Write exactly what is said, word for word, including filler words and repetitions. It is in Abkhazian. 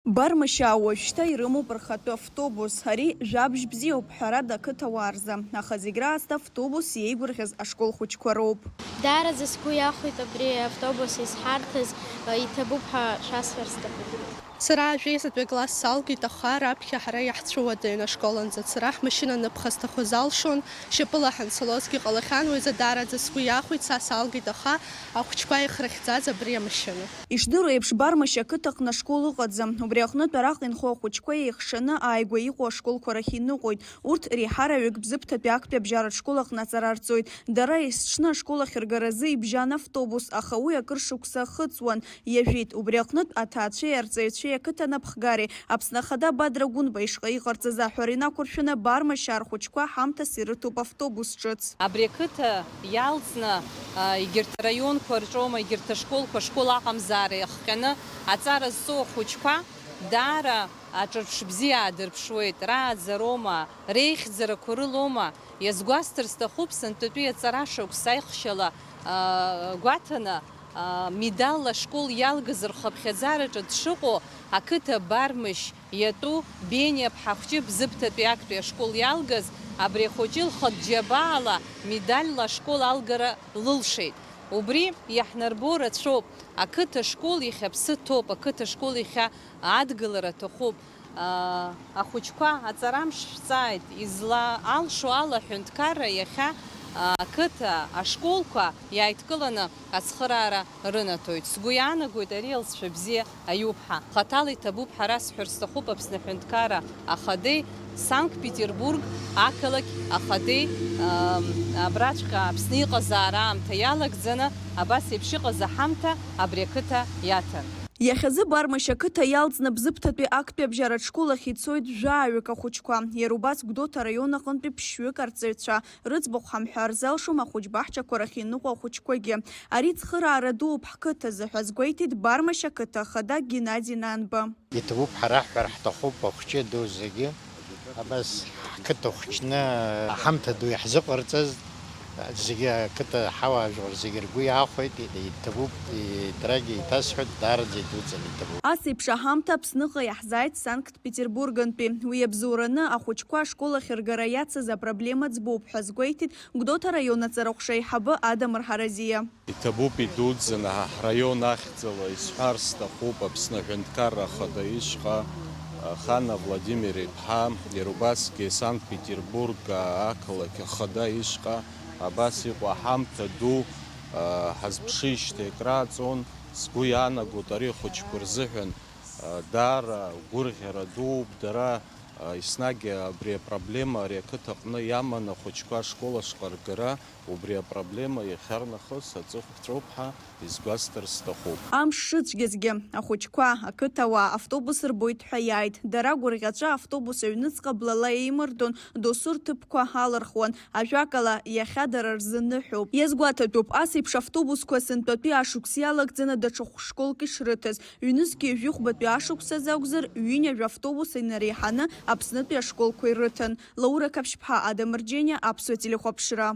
Бармашьаа уажәшьҭа ирымоуп рхатәы автобус. Ари жәабжь бзиоуп, ҳәарада, ақыҭауаа рзы. Аха зегь раасҭа автобус иеигәырӷьаз ашкол хәыҷқәа роуп. Даараӡа сгәы иахәеит абри автобус изҳарҭаз, иҭабуп ҳәа шәасҳәар сҭахуп. Сара жәеизатәи акласс салгеит, аха раԥхьа ҳара иаҳцәыуадаҩын ашкол анӡацара, ҳмашьына аныԥха сҭахыз алшон, шьапыла ҳанцалозгьы ҟалахьан, уи азы даараӡа сгәы иахәеит, са салгеит, аха ахәыҷқәа ихрыхьӡаз абри амашьына. Ишдыру еиԥш, Бармашь ақыҭаҟны ашкол ыҟаӡам. Убри аҟнытә араҟа инхо ахәыҷқәа еихшаны ааигәа иҟоу ашколқәа рахь иныҟәоит. Урҭ реиҳараҩык Бзыԥҭатәи актәи абжьаратә школ аҟны аҵара рҵоит. Дара есҽны ашкол ахь ргаразы ибжьан автобус, аха уи акыр шықәса ахыҵуан, иажәит. Убри аҟнытә аҭаацәеи арҵаҩцәеи ақыҭа анапхгареи Аԥсны Ахада Бадра Гәынба ишҟа иҟарҵаз аҳәара инақәыршәаны Бармашьаа рхәыҷқәа ҳамҭас ирыҭоуп автобус ҿыц. Абри ақыҭа иалҵны, а, егьырҭ араионқәа рҿоума, егьырҭ ашколқәа, ашкол аҟамзаара иахҟьаны аҵара зҵоу ахәыҷқәа даара аҿырԥш бзиа аадырԥшуеит, рааӡароума, реихьӡарақәа рылоума, иазгәасҭар сҭахуп, сынтәатәи аҵара шықәса аихшьала, а, гәаҭаны, а, медалла ашкол иалгаз рхыԥхьаӡараҿы дшыҟоу ақыҭа Бармышь иатәу Бениа ԥҳа хәҷы Бзыԥҭатәи актәи ашкол иалгаз абри ахәыҷы лхатә џьабаала медальла ашкол алгара лылшеит. Убри иаҳнарбо рацәоуп, ақыҭа школ иахьа аԥсы ҭоуп, ақыҭа школ иахьа адгылара аҭахуп. Ахәыҷқәа аҵарамш шәҵааит, излаалшо ала аҳәынҭқарра иахьа ақыҭа ашколқәа иааидкыланы ацхыраара рынаҭоит. Сгәы иаанагоит ари алҵшәа бзиа аиуп ҳәа. Хаҭала иҭабуп ҳәа расҳәар сҭахуп Аԥсны Аҳәынҭқарра Ахадеи Санкт-Петербург ақалақь Ахадеи, абраҵәҟьа Аԥсны иҟазаара аамҭа иалагӡаны абас еиԥш иҟаз аҳамҭа абри ақыҭа иаҭан. Иахьазы Бармашь ақыҭа иалҵны Бзыԥҭатәи актәи абжьаратә школ ахь ицоит жәаҩык ахәыҷқәа. Иара убас Гәдоуҭа араион аҟынтәи ԥшьҩык арҵаҩцәа. Рыӡбахә ҳамҳәар залшом ахәыҷ баҳчақәа рахь иныҟәо ахәыҷқәагьы. Ари цхыраара дууп ҳқыҭазы ҳәа азгәеиҭеит Бармашь ақыҭа ахада Геннади Нанба. Иҭабуп ҳәа раҳҳәар ҳҭахуп ахәҷы ду зегьы. Абас ҳқыҭа хәыҷны аҳамҭа ду иаҳзыҟарҵаз зегьы ақыҭа ҳауаажәлар зегьы ргәы иаахәеит, иҭабуп, иҭрагьы иҭасҳәоит, даараӡа идуӡӡаны иҭабуп. Ас еиԥш аҳамҭа Аԥсныҟа иаҳзааит Санкт-Петербургантәи. Уи иабзоураны ахәыҷқәа ашкол ахь ргара иацыз апроблема ӡбоуп ҳәа азгәеиҭеит Гәдоуҭа араион аҵарахәша аиҳабы Адамыр Ҳаразиа. Иҭабуп идуӡӡаны ҳа ҳраион ахьӡала исҳәар сҭахуп Аԥсны Аҳәынҭқарра Ахада ишҟа Хана Владимир иԥҳа, иара убасгьы Санкт-Петербург ақалақь Ахада ишҟа абас иҟоу аҳамҭа ду ҳазԥшижьҭеи акрааҵуан. Сгәы иаанагоит ари ахәыҷқәа рзыҳәан даара гәырӷьара дууп, дара еснагь абри апроблема ари ақыҭаҟны иаман ахәыҷқәа ашкол ашҟа ргара. Убри апроблема иахьарнахыс аҵыхәҵәоуп ҳәа изгәасҭар сҭахуп. Амш шыцәгьазгьы, ахәыҷқәа, ақыҭауаа автобус рбоит ҳәа иааит. Дара гәырӷьаҵәа автобус аҩныҵҟа блала еимырдон, досу рҭыԥқәа алырхуан. Ажәакала, иахьа дара рзы ныҳәоуп. Иазгәаҭатәуп, ас еиԥш автобусқәа сынтәатәи ашықәс иалагӡаны даҽа хә-школк ишрыҭаз. Ҩнызқьи жәохәбатәи ашықәсазы акәзар, ҩынҩажәа автобус инареиҳаны Аԥснытәи ашколқәа ирыҭан. Лаура Қаԥшьԥҳа, Адам Рџьениа, Аԥсуа телехәаԥшра.